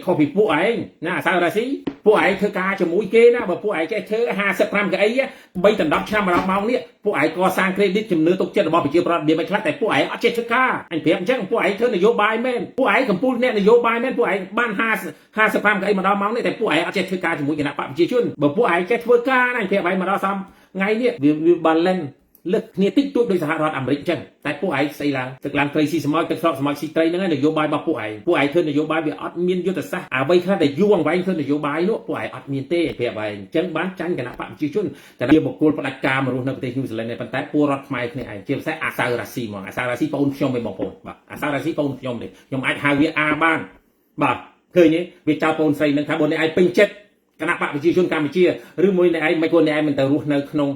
ខុសពីពួកឯងណាអាសៅរាស៊ីពួកឯងធ្វើការជាមួយគេណាបើពួកឯងចេះធ្វើ55កៅអី3ដណ្ដប់ឆ្នាំមកដល់ម៉ោងនេះពួកឯងកសាង credit ជំនឿទុកចិត្តរបស់ប្រជាពលរដ្ឋមានមិនខ្លះតែពួកឯងអត់ចេះធ្វើការអញប្រាប់អញ្ចឹងពួកឯងធ្វើនយោបាយមែនពួកឯងកំពូលអ្នកនយោបាយមែនពួកឯងបាន50 55កៅអីមកដល់ម៉ោងនេះតែពួកឯងអត់ចេះធ្វើការជាមួយគណៈបកប្រជាជនបើពួកឯងចេះធ្វើការណាអញប្រាប់ឯងមកដល់សំថ្ងៃនេះវាវា balance លើកគ្នាតិចតួចដោយសហរដ្ឋអាមេរិកអញ្ចឹងតែពួកឯងស្អីឡើងទឹកឡើងត្រីស៊ីស្មោចទឹកស្រកស្មោចស៊ីត្រីហ្នឹងឯងនយោបាយរបស់ពួកឯងពួកឯងធ្វើនយោបាយវាអត់មានយុទ្ធសាស្ត្រអ្វីខ្លះដែលយូរអង្វែងធ្វើនយោបាយនោះពួកឯងអត់មានទេប្រាប់ឯងអញ្ចឹងបានចាញ់គណៈបកប្រជាជនតែជាបុគ្គលផ្ដាច់ការមករស់នៅប្រទេសញូហ្សេឡង់នេះប៉ុន្តែពលរដ្ឋខ្មែរគ្នាឯងជាពិសេសអាសៅរ៉ាស៊ីហ្មងអាសៅរ៉ាស៊ីបងខ្ញុំឯងបងប្អូនបាទអាសៅរ៉ាស៊ីបងខ្ញុំនេះខ្ញុំអាចហៅវាអាបានបាទឃើញទេវាចោលបងស្រីនឹងថាបងនេះឯងពេញចិត្តគណៈបកប្រជាជនកម្ពុជាឬមួយអ្នកឯងមិនគួរអ្នកឯងមិនទៅរស់នៅក្នុង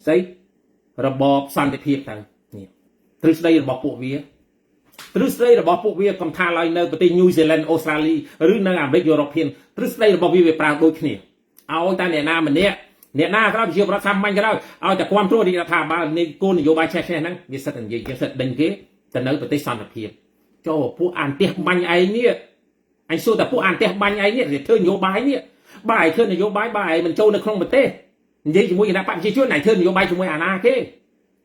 ស្អីរបបសន្តិភាពទៅនេះទ្រឹស្ដីរបស់ពួកវាទ្រឹស្ដីរបស់ពួកវាកំថាឡើយនៅប្រទេសញូហ្សេឡង់អូស្ត្រាលីឬនៅអាមេរិកយុរ៉ុបធានទ្រឹស្ដីរបស់វាវាប្រើដូចគ្នាឲ្យតែអ្នកណាម្នាក់អ្នកណាក៏ដោយប្រជាពលរដ្ឋសាមញ្ញក៏ដោយឲ្យតែគ្រប់គ្រងរាជរដ្ឋាភិបាលនៃគោលនយោបាយឆេះឆេះហ្នឹងវាសិតតែនិយាយជាសិតដេញគេទៅនៅប្រទេសសន្តិភាពចូលពួកអានផ្ទះបាញ់ឯងនេះអញសួរតែពួកអានផ្ទះបាញ់ឯងនេះធ្វើនយោបាយនេះបើឯងធ្វើនយោបាយបើឯងមិនចូលនៅក្នុងប្រទេសនិយាយជាមួយគណៈបកប្រជាជនឯងធ្វើនយោបាយជាមួយអាណាគេ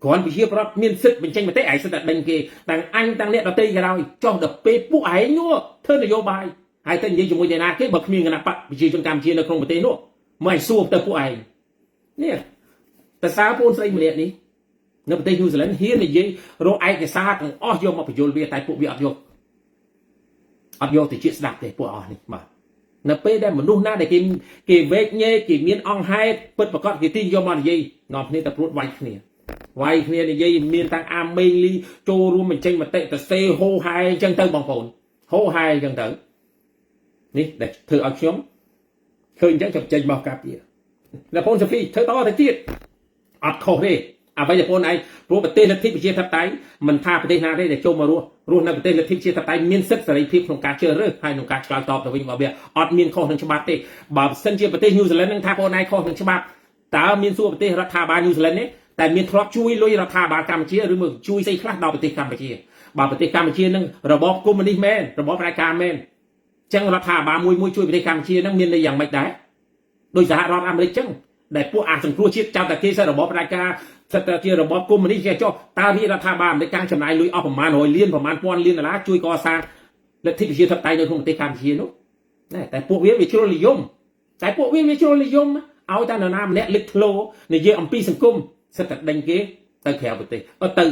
គ្រាន់ប្រជាប្រដ្ឋមានសិទ្ធិបញ្ចេញមតិឯងសិទ្ធិតែដេញគេទាំងអញទាំងអ្នកដទៃក៏ដោយចុះដល់ពេលពួកឯងនោះធ្វើនយោបាយហើយទៅនិយាយជាមួយអ្នកណាគេបើគ្មានគណៈបកប្រជាជនកម្ពុជានៅក្នុងប្រទេសនោះមកឯងសួរទៅពួកឯងនេះតើសារពូនស្រីម្នាក់នេះនៅប្រទេសញូហ្សេឡង់ហ៊ាននិយាយរកឯកសារទាំងអស់យកមកបញ្យល់វាតែពួកវាអត់យកអត់យកទៅជាស្ដាប់ទេពួកអស់នេះបាទនៅពេលដែលមនុស្សណាដែលគេគេវែកញែកគេមានអង្គហេតុពិតប្រកបគេទាញយកមកនិយាយនាំគ្នាតែព្រួតវាយគ្នាវាយគ្នានិយាយមានតាំងអាមេងលីចូលរួមបញ្ចេញមតិទៅសេហូហែអញ្ចឹងទៅបងប្អូនហូហែអញ្ចឹងទៅនេះដែលធ្វើឲ្យខ្ញុំឃើញអញ្ចឹងខ្ញុំចេញមកការពារដល់បងសូហ្វីធ្វើតទៅទៀតអត់ខុសទេអ្វីដែលបងឯងព្រោះប្រទេសលទ្ធិប្រជាធិបតេយ្យមិនថាប្រទេសណាទេដែលចូលមករស់រស់នៅប្រទេសលទ្ធិប្រជាធិបតេយ្យមានសិទ្ធិសេរីភាពក្នុងការជ្រើសរើសហើយក្នុងការឆ្លើយតបទៅវិញរបស់វាអត់មានខុសនឹងច្បាប់ទេបើសិនជាប្រទេសញូហ្សេឡង់នឹងថាបងឯងខុសនឹងច្បាប់តើមានសួរប្រទេសរដ្ឋាភិបាលញូហ្សេឡង់នេះតែមានធ្លាប់ជួយលុយរដ្ឋាភិបាលកម្ពុជាឬមួយជួយស្អីខ្លះដល់ប្រទេសកម្ពុជាបើប្រទេសកម្ពុជានឹងរបបកុម្មុយនីសមែនរបបផ្ដាច់ការមែនចឹងរដ្ឋាភិបាលមួយមួយជួយប្រទេសកម្ពុជានឹងមានន័យយ៉ាងម៉េចដែរដោយសហរដ្ឋអាមេរិកចឹងដែលពួកអាសង្គ្រោះជាតិចោទតែគេសិរបបផ្ដាច់ការសិតតែជារបបកុម្មុយនីសចេះចុះតើរាជរដ្ឋាភិបាលអាមេរិកកាំងចំណាយលុយអស់ប្រមាណ100លានប្រមាណពាន់លានដុល្លារជួយកសាងលទ្ធិប្រជាធិបតេយ្យនៅក្នុងប្រទេសកម្ពុជានោះណែតែពួកវាវាជ្រុលនិយមតែពួកវាវាជ្រុលនិយមឲ្យតែនរណាម្នាក់លេចធ្លោនិយាយអំពីសង្គមសិតតែដេញគេទៅក្រៅប្រទេសអត់ទៅ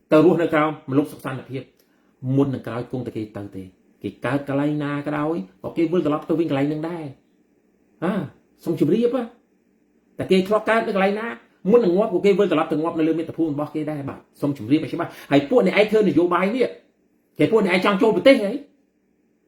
ទៅរស់នៅក្រោមមលុបសុខសន្តិភាពមុននឹងក្រោយគង់តែគេទៅទេគេកើតកន្លែងណាក៏ដោយក៏គេវិលត្រឡប់ទៅវិញកន្លែងនឹងដែរអាសូមជម្រាបតែគេធ្លាប់កើតនៅកន្លែងណាមុននឹងងាប់ក៏គេវិលត្រឡប់ទៅងាប់នៅលើមាតុភូមិរបស់គេដែរបាទសូមជម្រាបឲ្យច្បាស់ហើយពួកអ្នកឯងធ្វើនយោបាយនេះគេពួកអ្នកឯងចង់ចូលប្រទេសហី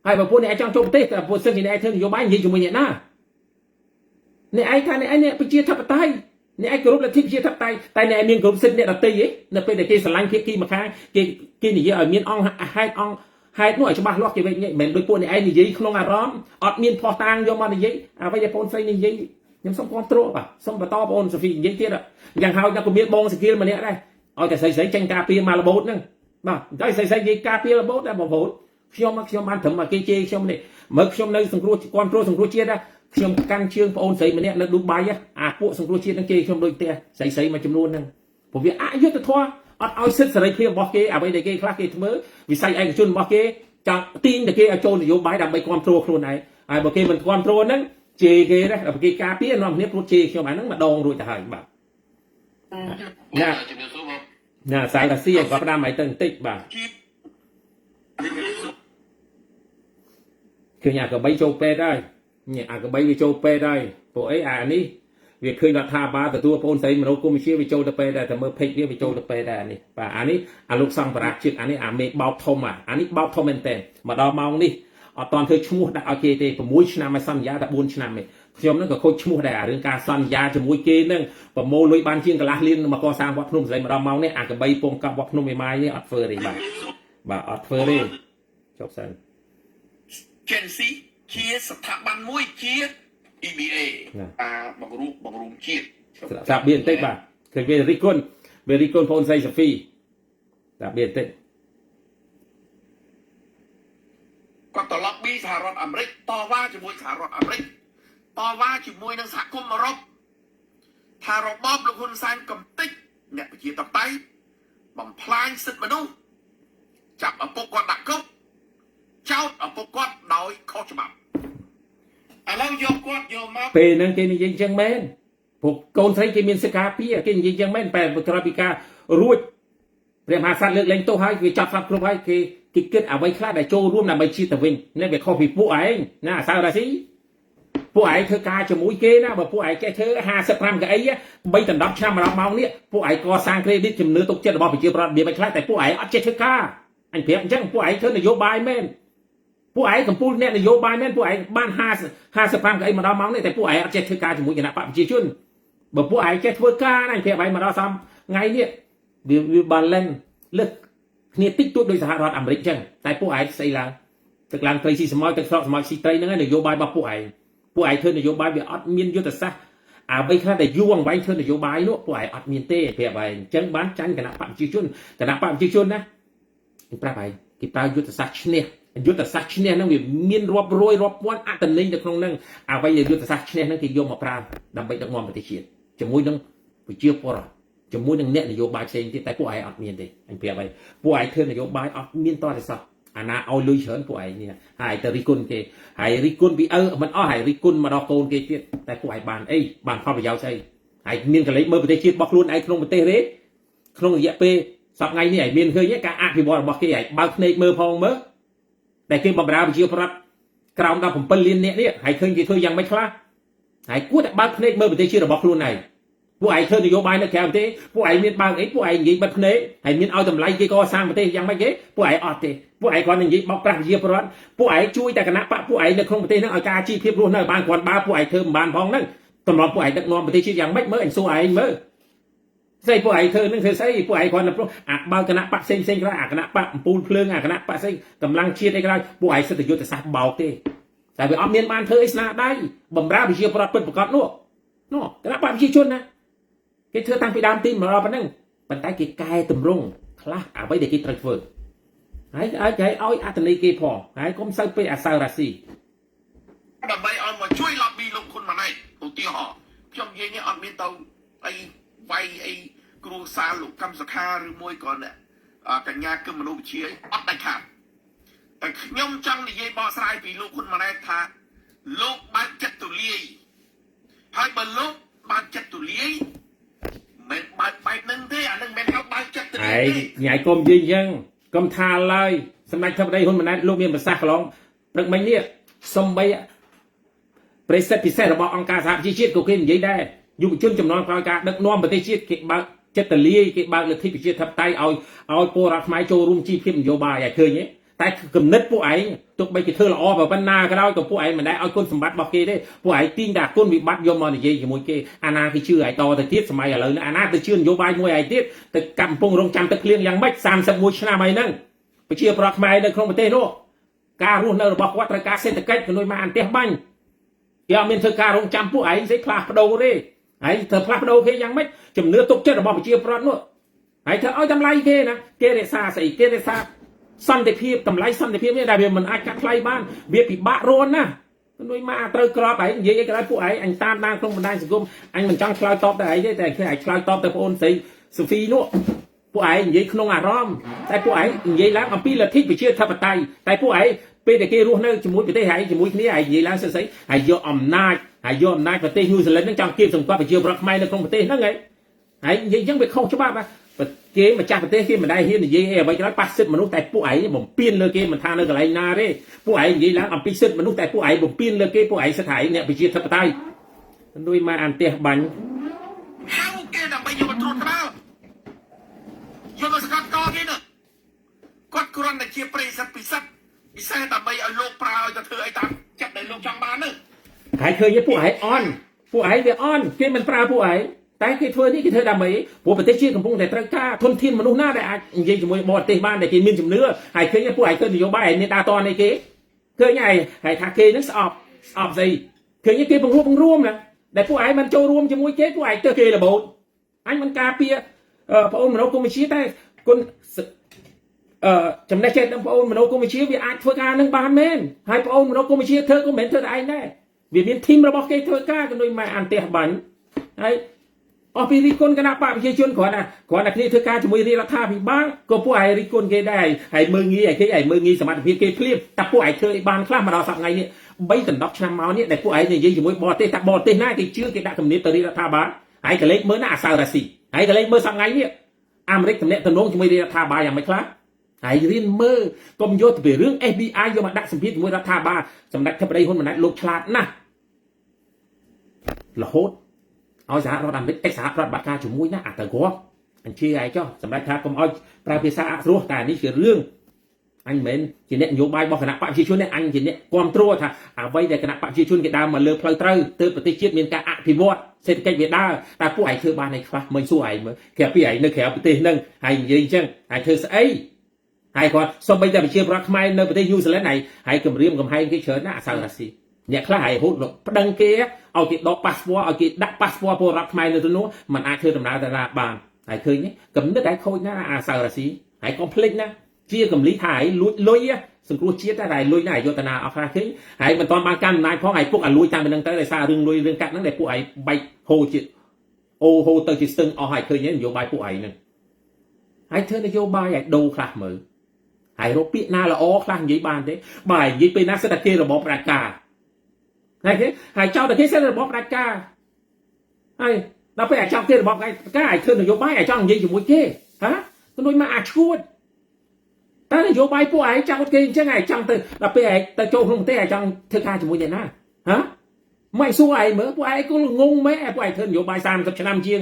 ហើយបើពួកអ្នកឯងចង់ចូលប្រទេសតែពួកសិនជាអ្នកឯងធ្វើនយោបាយនិយាយជាមួយអ្នកណាអ្នកឯងថាអ្នកឯងអ្នកប្រជាធិបតេយ្យអ្នកឯងគោរពលទ្ធិប្រជាធិបតេយ្យតែអ្នកឯងមានគោរពសិទ្ធិអ្នកដទៃហីនៅពេលដែលគេស្រឡាញ់ភាគីម្ខាងគេគេនិយាយឲ្យមានអង្គហេតុអង្គហេតុនោះឲ្យច្បាស់លាស់គេវិញមិនមែនដូចពួកអ្នកឯងនិយាយក្នុងអារម្មណ៍អត់មានភ័ស្តុតាងយកមកនិយាយអ្វីដែលបងស្រីនិយាយខ្ញុំសូមគ្រប់គ្រងបាទសូមបន្តបងអូនសូហ្វីនិយាយទៀតយ៉ាងហោចណាស់ក៏មានបងសគៀលម្នាក់ដែរឲ្យតែស្រីស្រីចេញការពារមករបូតហ្នឹងបាទតែស្រីស្រីនិយាយការពាររបូតដែរបងប្អូនខ្ញុំខ្ញុំបានត្រឹមមកគេជេរខ្ញុំនេះមើលខ្ញុំនៅសង្គ្រោះគ្រប់គ្រងសង្គ្រោះជាតិដែរខ្ញុំកាន់ជើងប្អូនស្រីម្នាក់នៅឌូបៃអាពួកសង្គ្រោះជាតិហ្នឹងជេរខ្ញុំដូចផ្ទះស្រីស្រីមួយចំនួនហ្នឹងព្រោះវាអយុត្តិធម៌អត់ឲ្យសិទ្ធិសេរីភាពរបស់គេអ្វីដែលគេខ្លះគេធ្វើវិស័យឯកជនរបស់គេចង់ទាញតែគេឲ្យចូលនយោបាយដើម្បីគ្រប់គ្រងខ្លួនឯងហើយបើគេមិនគ្រប់គ្រងហ្នឹងជេរគេដែរដល់គេការពារនាំគ្នាព្រួតជេរខ្ញុំអាហ្នឹងម្ដងរួចទៅហើយបាទណា ជំរាបសួរបង ណាសាយតាស៊ីក៏ផ្ដាំឲ្យទៅបន្តិចបាទឃើញអាកបីចូលពេទ្យហើយនេះអាកបីវាចូលពេទ្យហើយពួកអីអានេះវាឃើញរដ្ឋាភិបាលទទួលបងស្រីមនោគមវិជ្ជាវាចូលទៅពេទ្យដែរតែមើលពេកវាវាចូលទៅពេទ្យដែរអានេះបាទអានេះអាលោកសង្ឃបរាជិកអានេះអាមេបោកធំអានេះបោកធំមែនតើមកដល់ម៉ោងនេះអត់តន់ធ្វើឈ្មោះដាក់ឲ្យគេទេ6ឆ្នាំឲ្យសន្យាតែ4ឆ្នាំទេខ្ញុំនឹងក៏ខូចឈ្មោះដែរអារឿងការសន្យាជាមួយគេនឹងប្រមូលលុយបានជាងកន្លះលានមកកសាងវត្តភ្នំស្រីមកដល់ម៉ោងនេះអាកបីពងកប់វត្តភ្នំមេម៉ាយនេះអត់ធ្វើទេបាទបាទអត់ធ្វើទេចប់សិន Gen Z ជាស្ថាប័នមួយជា EBA អាបង្រួបបង្រួមជាតិ ស្រាប់បៀបន្តិចបាទឃើញវារិះគន់វារិះគន់បងស្រីសូហ្វីស្រាប់បៀបន្តិច គាត់ត្រឡប់ពីសហរដ្ឋអាមេរិកតវ៉ាជាមួយសហរដ្ឋអាមេរិកតវ៉ាជាមួយនឹងសហគមន៍អឺរ៉ុបថារបបលោកហ៊ុនសែនកំទេចអ្នកប្រជាធិបតេយ្យបំផ្លាញសិទ្ធិមនុស្សចាប់ឪពុកគាត់ដាក់គុកចោទឪពុកគាត់ដោយខុសច្បាប់ឥឡូវយកគាត់យកមក ពេលហ្នឹងគេនិយាយអញ្ចឹងមែនព្រោះកូនស្រីគេមានសិទ្ធិការពារគេនិយាយអញ្ចឹងមែនតែក្រោយពីការរួចព្រះមហាក្សត្រលើកលែងទោសហើយគេចាប់សត្វគ្រប់ហើយគេគេគិតអ្វីខ្លះដែលចូលរួមដើម្បីជាតិទៅវិញនេះវាខុសពីពួកឯងណាអសៅរាស៊ីពួកឯងធ្វើការជាមួយគេណាបើពួកឯងចេះធ្វើ55កៅអី3ដណ្ដប់ឆ្នាំមកដល់ម៉ោងនេះពួកឯងកសាង credit ជំនឿទុកចិត្តរបស់ប្រជាពលរដ្ឋរបៀបឯខ្លះតែពួកឯងអត់ចេះធ្វើការអញប្រាប់អញ្ចឹងពួកឯងធ្វើនយោបាយមែន ពួកឯងកំពូលអ្នកនយោបាយមែនពួកឯងបាន50 55កៅអីមកដល់ម៉ោងនេះតែពួកឯងអត់ចេះធ្វើការជាមួយគណបក្សប្រជាជនបើពួកឯងចេះធ្វើការណាប្រាប់ឯងមកដល់សំថ្ងៃនេះវាវា balance លើកគ្នាតិចតួចដោយសហរដ្ឋអាមេរិកចឹងតែពួកឯងស្អីឡើងទឹកឡើងត្រីស៊ីស្មោចទឹកស្រកស្មោចស៊ីត្រីហ្នឹងឯងនយោបាយរបស់ពួកឯងពួកឯងធ្វើនយោបាយវាអត់មានយុទ្ធសាស្ត្រអ្វីខ្លះដែលយូរអង្វែងធ្វើនយោបាយនោះពួកឯងអត់មានទេប្រាប់ឯងអញ្ចឹងបានចាញ់គណបក្សប្រជាជនគណបក្សប្រជាជនណាប្រាប់ឯងគេប្រើយុទ្ធសាស្ត្រឈ្នះយុទ្ធសាស្ត្រឈ្នះហ្នឹងវាមានរាប់រយរាប់ពាន់អត្តន័យនៅក្នុងហ្នឹងអ្វីដែលយុទ្ធសាស្ត្រឈ្នះហ្នឹងគេយកមកប្រើដើម្បីដឹកនាំប្រទេសជាតិជាមួយនឹងប្រជាពលរដ្ឋជាមួយនឹងអ្នកនយោបាយផ្សេងទៀតតែពួកឯងអត់មានទេអញប្រាប់ឯងពួកឯងធ្វើនយោបាយអត់មានតតែសោះអាណាឲ្យលុយច្រើនពួកឯងនេះហើយទៅរិះគន់គេហើយរិះគន់ពីឪមិនអស់ហើយរិះគន់មកដល់កូនគេទៀតតែពួកឯងបានអីបានផលប្រយោជន៍ស្អីហើយមានកលេចមើលប្រទេសជាតិរបស់ខ្លួនឯងក្នុងប្រទេសទេក្នុងរយៈពេលសប្តាហ៍ថ្ងៃនេះឯងមានឃើញការអភិវឌ្ឍរបស់គេឯងបើកភ្នែកមើលផងមើល ដែលគេបំរើប្រជាពលរដ្ឋក្រោម17លាននាក់នេះហើយឃើញគេធ្វើយ៉ាងម៉េចខ្លះហើយគួរតែបើកភ្នែកមើលប្រទេសជាតិរបស់ខ្លួនឯងពួកឯងធ្វើនយោបាយនៅក្រៅប្រទេសពួកឯងមានបើកអីពួកឯងនិយាយបិទភ្នែកហើយមានឲ្យតម្លៃគេកសាងប្រទេសយ៉ាងម៉េចគេពួកឯងអត់ទេពួកឯងគ្រាន់តែនិយាយបោកប្រាស់ប្រជាពលរដ្ឋពួកឯងជួយតែគណបក្សពួកឯងនៅក្នុងប្រទេសហ្នឹងឲ្យការជីវភាពរស់នៅបានគ្រាន់បើពួកឯងធ្វើមិនបានផងហ្នឹងតម្រាំពួកឯងដឹកនាំប្រទេសជាតិយ៉ាងម៉េចមើលអញសួរឯងមើលស្អីពួកឯងធ្វើនឹងធ្វើស្អីពួកឯងគ្រាន់តែព្រោះអាបើគណបក្សផ្សេងផ្សេងក្រោយអាគណបក្សអំពូលភ្លើងអាគណបក្សស្អីកម្លាំងជាតិអីក្រោយពួកឯងសិតតែយុទ្ធសាស្ត្របោកទេតែវាអត់មានបានធ្វើអីស្នាដៃបំរើប្រជាពលរដ្ឋពិតប្រាកដនោះនោះគណបក្សប្រជាជនណាគេធ្វើតាំងពីដើមទីមកដល់ប៉ុណ្ណឹងប៉ុន្តែគេកែតម្រង់ខ្លះអ្វីដែលគេត្រូវធ្វើហើយឲ្យគេឲ្យអត្តន័យគេផងហើយកុំសូវពេកអាសៅរាស៊ី ដើម្បីឲ្យមកជួយ lobby លោកហ៊ុនម៉ាណែតឧទាហរណ៍ខ្ញុំនិយាយនេះអត់មានទៅអីវាយអីគ្រួសារលោកកឹមសុខាឬមួយក៏អ្នកកញ្ញាគឹមមនុស្សវិជាអត់ដាច់ខាតតែខ្ញុំចង់និយាយបកស្រាយពីលោកហ៊ុនម៉ាណែតថាលោកបើកចិត្តទូលាយហើយបើលោកបើកចិត្តទូលាយមិនបើកបែបហ្នឹងទេអានឹងមិនហៅបើកចិត្តទូលា ឯង យទេ ញ៉ៃកុំនិយាយអញ្ចឹងកុំថាឡើយសម្ដេចធិបតីហ៊ុនម៉ាណែតលោកមានប្រសាសន៍កន្លងព្រឹកមិញនេះសំបីប្រេសិតពិសេសរបស់អង្គការសហប្រជាជាតិក៏គេនិយាយដែរយុវជនចំនួនក្រោយការដឹកនាំប្រទេសជាតិគេបើកចិត្តទលាយគេបើកលទ្ធិប្រជាធិបតេយ្យឲ្យឲ្យពលរដ្ឋខ្មែរចូលរួមជីវភាពនយោបាយឲ្យឃើញទេតែគំនិតពួកឯងទោះបីគេធ្វើល្អប៉ុណ្ណាក៏ដោយក៏ពួកឯងមិនដែលឲ្យគុណសម្បត្តិរបស់គេទេពួកឯងទាញតែគុណវិបត្តិយកមកនិយាយជាមួយគេអាណាគេជឿឯងតទៅទៀតសម័យឥឡូវនេះអាណាទៅជឿនយោបាយមួយឯងទៀតទៅកំពុងរងចាំទឹកភ្លៀងយ៉ាងម៉េច31ឆ្នាំហើយហ្នឹងប្រជាប្រដ្ឋខ្មែរនៅក្នុងប្រទេសនោះការរស់នៅរបស់គាត់ត្រូវការសេដ្ឋកិច្ចក៏ដូចមកអន្ទះបាញ់គេអត់មានធ្វើការរងចាំពួកឯងស្អីផ្លាស់ប្ដូរទេហើយធ្វើផ្លាស់ប្ដូរគេយ៉ាងម៉េចជំនឿទុកចិត្តរបស់ប្រជាប្រដ្ឋនោះហើយធ្វើឲ្យតម្លៃគេណាគេរក្សាស្អីគេរក្សាសន្តិភាពតម្លៃសន្តិភាពនេះដែលវាមិនអាចកាត់ថ្លៃបានវាពិបាករន់ណានួយមកត្រូវក្របឯងនិយាយអីក៏ដោយពួកឯងអញតាមដានក្នុងបណ្ដាញសង្គមអញមិនចង់ឆ្លើយតបទៅឯងទេតែឃើញឯងឆ្លើយតបទៅប្អូនស្រីសូហ្វីនោះពួកឯងនិយាយក្នុងអារម្មណ៍តែពួកឯងនិយាយឡើងអំពីលទ្ធិប្រជាធិបតេយ្យតែពួកឯងពេលដែលគេរស់នៅជាមួយប្រទេសឯងជាមួយគ្នាឯងនិយាយឡើងស្អីហើយយកអំណាចហើយយកអំណាចប្រទេសញូហ្សេឡង់ហ្នឹងចង់គៀបសង្កត់ប្រជាពលរដ្ឋខ្មែរនៅក្នុងប្រទេសហ្នឹងឯងហើយនិយាយអញ្ចឹងវាខុសច្បាប់គេម្ចាស់ប្រទេសគេមិនដែលហ៊ាននិយាយអីអ្វីក៏ដោយប៉ះសិទ្ធិមនុស្សតែពួកឯងបំពេញលើគេមិនថានៅកន្លែងណាទេពួកឯងនិយាយឡើងអំពីសិទ្ធិមនុស្សតែពួកឯងបំពេញលើគេពួកឯងសិទ្ធិឯងអ្នកប្រជាធិបតេយ្យនួយមកអន្ទះបាញ់ ហៅគេដើម្បីយកមកត្រួតក្បាលយកមកសកាត់កគេនោះគាត់គ្រាន់តែជាប្រិស័ទពិសិដ្ឋពិសេសដើម្បីឲ្យលោកប្រើឲ្យទៅធ្វើអីតាមចិត្តដែលលោកចង់បាននោះ ហើយឃើញទេពួកឯងអន់ពួកឯងវាអន់គេមិនប្រើពួកឯងតែគេធ្វើនេះគេធ្វើដើម្បីព្រោះប្រទេសជាតិកំពុងតែត្រូវការធនធានមនុស្សណាដែលអាចនិយាយជាមួយបរទេសបានដែលគេមានជំនឿហើយឃើញទេពួកឯងធ្វើនយោបាយឯងមានដើរតនអីគេឃើញហើយហើយថាគេនឹងស្អប់ស្អប់ស្អីឃើញទេគេបង្រួបបង្រួមណាដែលពួកឯងមិនចូលរួមជាមួយគេពួកឯងទៅគេរបូតអញមិនការពារប្អូនមនោគមវិជ្ជាតែគុណ ចំណេះចេះដឹងបងអូនមនោគមវិជ្ជាវាអាចធ្វើការនឹងបានមែនហើយបងអូនមនោគមវិជ្ជាធ្វើក៏មិនមែនធ្វើតែឯងដែរវាមាន team របស់គេធ្វើការក៏ដូចម៉ែអានផ្ទះបាញ់ហើយអស់ពីរិះគន់គណៈបកប្រជាជនគ្រាន់តែគ្នាធ្វើការជាមួយរាជរដ្ឋាភិបាលក៏ពួកឯងរិះគន់គេដែរហើយមើងងាយឲ្យគេហើយមើងងាយសមត្ថភាពគេភ្លាមតែពួកឯងធ្វើឲ្យបានខ្លះមកដល់សប្តាហ៍ថ្ងៃនេះ3ដណ្ដប់ឆ្នាំមកនេះដែលពួកឯងនិយាយជាមួយបរទេសតែបរទេសណាគេជឿគេដាក់គំនាបទៅរាជរដ្ឋាភិបាលហើយកលេចមើលណាអាសៅរាស៊ីហើយកលេចមើលសប្តាហ៍ថ្ងៃនេះអាមេរិកតំណាក់តំណងជាមួយរាជរដ្ឋាភិបាលយ៉ាងម៉េចខ្លះហើយរៀនមើលកុំយកទៅពីរឿង FBI យកមកដាក់សម្ពាធជាមួយរដ្ឋាភិបាលសម្ដេចធិបតីហ៊ុនម៉ាណែតលោកឆ្លាតណាស់រហូតឲ្យសហរដ្ឋអាមេរិកកិច្ចសហប្រតិបត្តិការជាមួយណាអាទៅគ្រាប់អញ្ជើឯងចុះសម្ដេចថាកុំឲ្យប្រើភាសាអស្រោះតែនេះជារឿងអញមិនមែនជាអ្នកនយោបាយរបស់គណៈបកប្រជាជនទេអញជាអ្នកគ្រប់គ្រងថាអ្វីដែលគណៈបកប្រជាជនគេដើរមកលើផ្លូវត្រូវទើបប្រទេសជាតិមានការអភិវឌ្ឍសេដ្ឋកិច្ចវាដើរតែពួកឯងធ្វើបានឯខ្លះមិនសួរឯងមើលក្រៅពីឯងនៅក្រៅប្រទេសហ្នឹងហើយនិយាយអញ្ចឹងហើយធ្វើស្អីហើយគាត់សូម្បីតែប្រជាពលរដ្ឋខ្មែរនៅប្រទេសញូហ្សេឡង់ហើយហើយគម្រាមកំហែងគេច្រើនណាស់អាសៅរាស៊ីអ្នកខ្លះហើយហូតប្តឹងគេឲ្យគេដកប៉ាសពតឲ្យគេដាក់ប៉ាសពតពលរដ្ឋខ្មែរនៅទីនោះมันអាចធ្វើដំណើរទៅណាបានហើយឃើញទេកំណត់ឲ្យខូចណាស់អាសៅរាស៊ីហើយកុំភ្លេចណាជាកម្លីថាឲ្យលួចលុយសង្គ្រោះជាតិតែលុយណាយកតាណាអស់ខ្លះឃើញហើយមិនទាន់បានកាន់អំណាចផងហើយពុកឲ្យលួចតាមពីនឹងទៅដោយសាររឿងលុយរឿងកាក់ហ្នឹងដែលពួកឯងបែកហូរជាតិអូហូរទៅជាស្ទឹងអស់ហើយឃើញទេនយោបាយពួកឯងហ្នឹងហើយធ្វើនយោបាយឲ្យដូរខ្លះមើលហើយរកពាក្យណាល្អខ្លះនិយាយបានទេបើនិយាយពេលណាសិតតែគេរបបផ្ដាច់ការហើយគេហើយចោលតែគេសិតរបបផ្ដាច់ការហើយដល់ពេលអាចចង់គេរបបផ្ដាច់ការឲ្យធ្វើនយោបាយឲ្យចង់និយាយជាមួយគេហ៎ទៅដូចមកអាឈួតតែនយោបាយពួកឯងចោទគេអញ្ចឹងឯងចង់ទៅដល់ពេលឯងទៅចូលក្នុងប្រទេសឯងចង់ធ្វើការជាមួយអ្នកណាហ៎មិនសួរឯងមើលពួកឯងក៏ងងមែនពួកឯងធ្វើនយោបាយ30ឆ្នាំជាង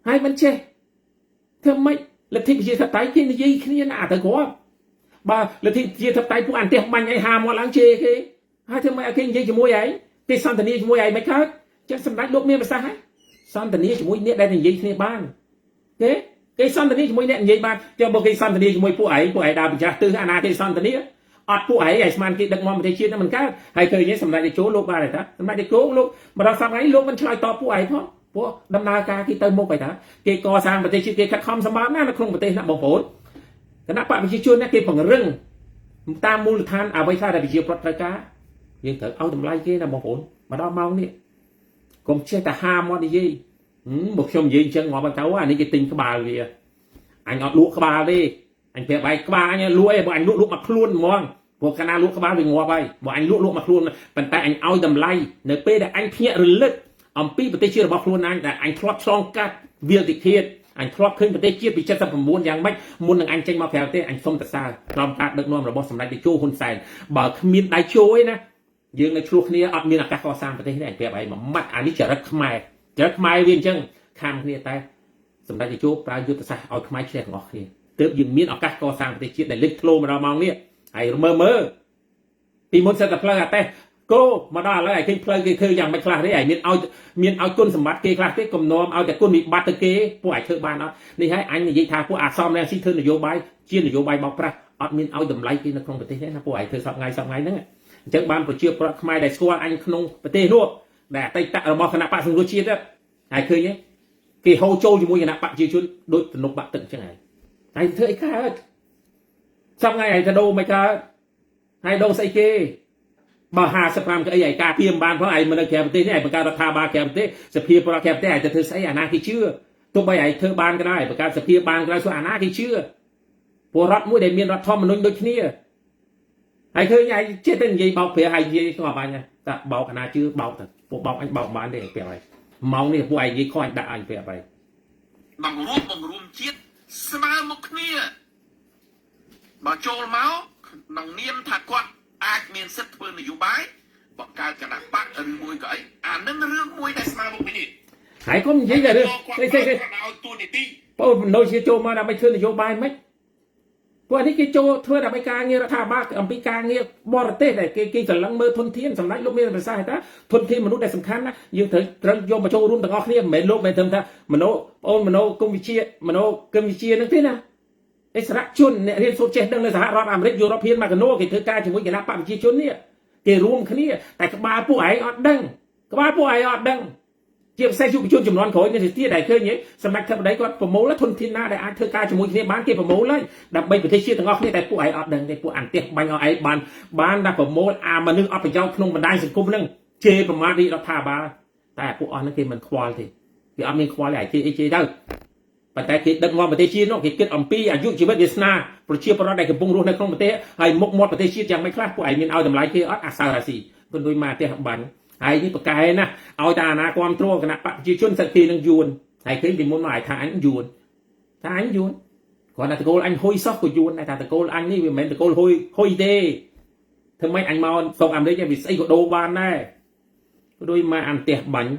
ហើយមិនចេះធ្វើម៉េចលទ្ធិប្រជាធិបតេយ្យគេនិយាយគ្នាណាទៅគ្រាប់បើលទ្ធិប្រជាធិបតេយ្យពួកអន្ទះបាញ់ឲ្យហាមាត់ឡើងជេរគេហើយធ្វើម៉េចឲ្យគេនិយាយជាមួយឯងគេសន្ទនាជាមួយឯងមិនកើតចឹងសម្ដេចលោកមានប្រសាសន៍ហើយសន្ទនាជាមួយអ្នកដែលនិយាយគ្នាបានគេគេសន្ទនាជាមួយអ្នកនិយាយបានចុះបើគេសន្ទនាជាមួយពួកឯងពួកឯងដើរបញ្ច្រាស់ទិសអាណាគេសន្ទនាអត់ពួកឯងឲ្យស្មានគេដឹកនាំប្រទេសជាតិហ្នឹងមិនកើតហើយឃើញសម្ដេចតេជោលោកបានទេតាសម្ដេចតេជោលោកមកដល់សប្តាហ៍នេះលោកមិនឆ្លើយតបពួកឯងផងពួកដំណើរការគេទៅមុខហើយតាគេកសាងប្រទេសជាតិគេខិតខំសម្បើមណាស់នៅក្នុងប្រទេសណាបងប្អូនគណៈបកប្រជាជនណាគេពង្រឹងតាមមូលដ្ឋានអ្វីខ្លះដែលប្រជាប្រដ្ឋត្រូវការយើងត្រូវឲ្យតម្លៃគេណាបងប្អូនមកដល់ម៉ោងនេះកុំចេះតែហាមាត់និយាយបើខ្ញុំនិយាយអញ្ចឹងងាប់ទៅអានេះគេទិញក្បាលវាអញអត់លក់ក្បាលទេអញប្រាប់ឯងក្បាលអញលក់ឯងបើអញលក់លក់មកខ្លួនហ្មងព្រោះកាលណាលក់ក្បាលវាងាប់ហើយបើអញលក់លក់មកខ្លួនប៉ុន្តែអញឲ្យតម្លៃនៅពេលដែលអញភ្ញាក់រលឹកអំពីប្រទេសជាតិរបស់ខ្លួនអញដែលអញធ្លាប់ឆ្លងកាត់វាលតិឃាតអញធ្លាប់ឃើញប្រទេសជាតិពី79យ៉ាងម៉េចមុននឹងអញចេញមកក្រៅប្រទេសអញសុំសរសើរក្រោមការដឹកនាំរបស់សម្ដេចតេជោហ៊ុនសែនបើគ្មានដៃជោឯណាយើងនៅឆ្លោះគ្នាអត់មានឱកាសកសាងប្រទេសនេះអញប្រាប់ឯងមួយម៉ាត់អានេះចរិតខ្មែរចរិតខ្មែរវាអញ្ចឹងខាំគ្នាតែសម្ដេចតេជោប្រើយុទ្ធសាស្ត្រឲ្យខ្មែរឈ្នះទាំងអស់គ្នាទើបយើងមានឱកាសកសាងប្រទេសជាតិដែលលេចធ្លោមកដល់ម៉ោងនេះហើយមើលមើលពីមុនសិតតែផ្លូវអាតេះគោមកដល់ឥឡូវឲ្យឃើញផ្លូវគេធ្វើយ៉ាងម៉េចខ្លះទេឲ្យមានឲ្យមានឲ្យគុណសម្បត្តិគេខ្លះទេកុំនាំឲ្យតែគុណវិបត្តិទៅគេពួកឲ្យធ្វើបានអត់នេះហើយអញនិយាយថាពួកអាសមរងស៊ីធ្វើនយោបាយជានយោបាយបោកប្រាស់អត់មានឲ្យតម្លៃគេនៅក្នុងប្រទេសទេណាពួកឲ្យធ្វើសពថ្ងៃសពថ្ងៃហ្នឹងអញ្ចឹងបានប្រជាប្រដ្ឋខ្មែរដែលស្គាល់អញក្នុងប្រទេសនោះដែលអតីតរបស់គណៈបកសង្គ្រោះជាតិហើយឃើញទេគេហូរចូលជាមួយគណៈបកប្រជាជនដូចទំនប់បាក់ទឹកអញ្ចឹងហើយហើយធ្វើអីកើតសពថ្ងៃឲ្យទៅដូរមិនកើតហើយដូរស្អីគេបើ55កៅអីឯការពារមិនបានផងឯងមិននៅក្រៅប្រទេសនេះឯងបង្កើតរដ្ឋាភិបាលក្រៅប្រទេសសភាប្រក្រៅប្រទេសឯងទៅធ្វើស្អីអាណាគេជឿទោះបីឯងធ្វើបានក៏ដោយបង្កើតសភាបានក៏ដោយសួរអាណាគេជឿពលរដ្ឋមួយដែលមានរដ្ឋធម្មនុញ្ញដូចគ្នាហើយឃើញឯងចេះតែនិយាយបោកប្រាហើយនិយាយស្ងប់អញតាបោកអាណាជឿបោកទៅពួកបោកអញបោកបានទេប្រាប់ហើយម៉ោងនេះពួកឯងនិយាយខុសអញដាក់អញប្រាប់ហើយ បង្រួបបង្រួមជាតិស្មើមុខគ្នាបើចូលមកក្នុងនាមថាគាត់អាចមានសិទ្ធិធ្វើនយោបាយបង្កើតគណៈបកឬមួយក៏អីអានឹងរឿងមួយដែលស្មើមុខគ្នា ហើយកុំនិយាយតែរឿង គាត់ ស្អីស្អី គាត់ឲ្យតួនាទី បងមនោជាចូលមកដើម្បីធ្វើនយោបាយមិនពួកនេះគេចូលធ្វើដើម្បីការងាររដ្ឋាភិបាលអំពីការងារបរទេសដែលគេគេច្រឡឹងមើលធនធានសម្ដេចលោកមានប្រសាសន៍ថាធនធានមនុស្សដែលសំខាន់ណាយើងត្រូវត្រូវយកមកចូលរួមទាំងអស់គ្នាមិនមែនលោកមិនត្រឹមថាមនោបងមនោគមវិជ្ជាមនោគមវិជ្ជានឹងទេណាអិសរាជជនអ្នករៀនសូត្រចេះដឹងនៅសហរដ្ឋអាមេរិកយុរ៉ុបហ៊ានមកកណោគេធ្វើការជាមួយគណៈបកប្រជាជននេះគេរួមគ្នាតែក្បាលពួកឯងអត់ដឹងក្បាលពួកឯងអត់ដឹង ជាពិសេសយុវជនចំនួនក្រោយនេះទៀតដែលឃើញសម្ដេចធិបតីគាត់ប្រមូលធនធានណាដែលអាចធ្វើការជាមួយគ្នាបានគេប្រមូលហើយដើម្បីប្រទេសជាតិទាំងអស់គ្នាតែពួកឯងអត់ដឹងទេពួកអន្ទះបាញ់ឲ្យឯងបានបានតែប្រមូលអាមនុស្សអត់ប្រយោជន៍ក្នុងបណ្ដាញសង្គមហ្នឹងជេរប្រមាថរាជរដ្ឋាភិបាលតែពួកអស់ហ្នឹងគេមិនខ្វល់ទេគេអត់មានខ្វល់ទេអាជេរអីជេរទៅប៉ុន្តែគេដឹកនាំប្រទេសជាតិនោះគេគិតអំពីអាយុជីវិតវាសនាប្រជាពលរដ្ឋដែលកំពុងរស់នៅក្នុងប្រទេសហើយមុខមាត់ប្រទេសជាតិយ៉ាងម៉េចខ្លះពួកឯងមានឲ្យតម្លៃគេអត់អាសើរាស៊ីគុណដូចមកផ្ទះបាញ់ហើយនេះប្រកែណាឲ្យតាអាណាគ្រប់គ្រងគណៈបកប្រជាជនសិទ្ធិនឹងយួនហើយឃើញពីមុនមកឲ្យថាអញយួនថាអញយួនគ្រាន់តែតកូលអញហុយសោះក៏យួនដែរថាតកូលអញនេះវាមិនមែនតកូលហុយហុយទេធ្វើម៉េចអញមកស្រុកអាមេរិកវាស្អីក៏ដូរបានដែរក៏ដូចមកអានផ្ទះបាញ់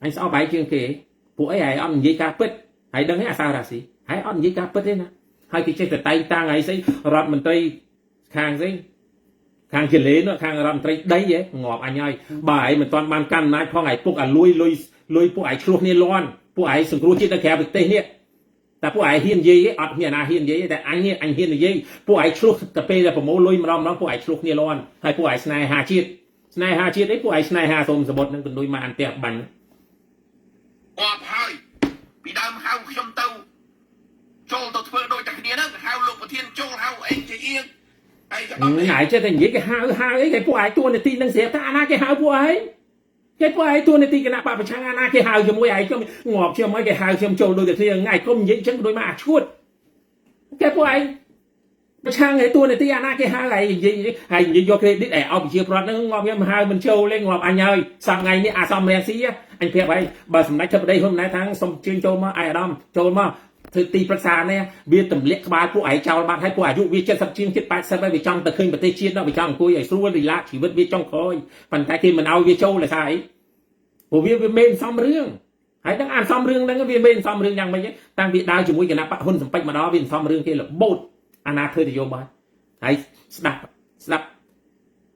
អញស្អប់ឯងជាងគេពួកអីឯងអត់និយាយការពិតហើយដឹងទេអាសារាស៊ីហើយអត់និយាយការពិតទេណាហើយគេចេះតែតែងតាំងហើយស្អីរដ្ឋមន្ត្រីខាងស្អីខាងជលេនោះខាងរដ្ឋមន្ត្រីដីហ៎ងាប់អញហើយបើឯងមិនទាន់បានកាន់អំណាចផងឯងពុកអាលួយលុយលុយពួកឯងឆ្លោះគ្នាលាន់ពួកឯងសង្គ្រោះជាតិនៅក្រៅប្រទេសនេះតែពួកឯងហ៊ាននិយាយអត់មានអាណាហ៊ាននិយាយតែអញនេះអញហ៊ាននិយាយពួកឯងឆ្លោះតែពេលតែប្រមូលលុយម្ដងម្ដងពួកឯងឆ្លោះគ្នាលាន់ហើយពួកឯងស្នេហាជាតិស្នេហាជាតិអីពួកឯងស្នេហាសូមសមុទ្រនឹងកណ្ដួយមកអន្ទះបាញ់ អបហើយពីដើមហៅខ្ញុំទៅចូលទៅធ្វើដូចតែគ្នាហ្នឹងហៅលោកប្រធានចូលហៅអេងជាអៀងហើយក៏ដល់ ថ្ងៃចេះតែនិយាយគេហៅហៅអីគេពួកឯងតួនាទីនឹងស្រាប់ថាអាណាគេហៅពួកឯងគេពួកឯងតួនាទីគណៈបពប្រឆាំងអាណាគេហៅជាមួយឯងខ្ញុំងាប់ខ្ញុំហើយគេហៅខ្ញុំចូលដូចតែគ្នាថ្ងៃគុំនិយាយអញ្ចឹងដូចមកអាឈួតគេពួកឯងប្រឆាំងឯតួនាទីអាណាគេហៅឯងនិយាយហើយនិយាយយក credit ឯឲ្យប្រជាប្រដ្ឋហ្នឹងងាប់ខ្ញុំហៅមិនចូលទេងាប់អញហើយសប្ថ្ងៃនេះអាសំរាំងស៊ីអញប្រាប់ឯងបើសម្ដេចធិបតីហ៊ុនម៉ាណែតថាសុំជើញចូលមកឯអាដាមចូលមកធ្វើទីប្រឹក្សានេះវាទម្លាក់ក្បាលពួកឯងចោលបាត់ហើយពួកអាយុវា70ជាងជិត80ហើយវាចង់ទៅឃើញប្រទេសជាតិដល់វាចង់អង្គុយឲ្យស្រួលរីឡាជីវិតវាចង់ក្រោយប៉ុន្តែគេមិនឲ្យវាចូលដោយសារអីព្រោះវាវាមិនសំរឿងហើយដឹងអានសំរឿងហ្នឹងវាមិនសំរឿងយ៉ាងម៉េចតាំងពីដើរជាមួយគណៈបកហ៊ុនសំពេចមកដល់វាសំរឿងគេរបូតអាណាធ្វើនយោបាយហើយស្ដាប់ស្ដាប